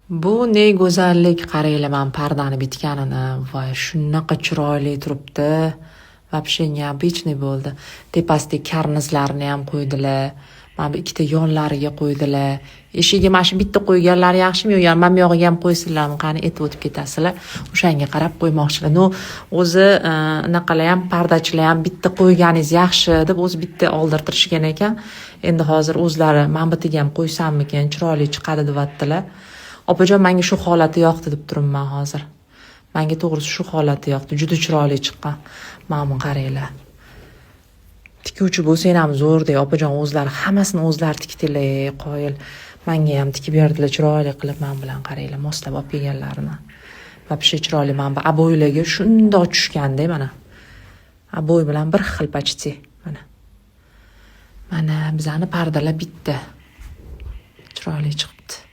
Bu ne go'zallik, qaranglar, man pardani bitganini. Voy, shunaqa chiroyli turibdi. Вообще необычный bo'ldi. Tepasidagi karnizlarni ham qo'ydilar. Mana bu ikkita yonlariga qo'ydilar. Eshigiga mana shu bitta qo'yganlari yaxshimi yo mana bu yog'iga ham qo'ysinlarmi? Qani, aytib o'tib ketasizlar. O'shanga qarab qo'ymoqchilar. Ну, o'zi anaqalar ham, pardachilar ham bitta qo'yganingiz yaxshi deb o'zi bitta oldirtirishgan ekan. Endi hozir o'zlari mana bu yerga ham qo'ysammikin, chiroyli chiqadi deyaptilar. Opajon, menga shu holati yoqdi deb turibman hozir. Menga to'g'risi shu holati yoqdi. Juda chiroyli chiqqan. Mana buni qaranglar. Tikuvchi bo'lsang ham zo'rda, opajon, o'zlari hammasini o'zlari tikdilar, qoyil. Menga ham tikib berdilar chiroyli qilib, men bilan qaranglar, moslab olib kelganlarini. Вообще chiroyli, mana bu обой larga shundoq tushganda mana. Обой bilan bir xil почти mana. Mana bizani pardalar bitta. Chiroyli chiqibdi.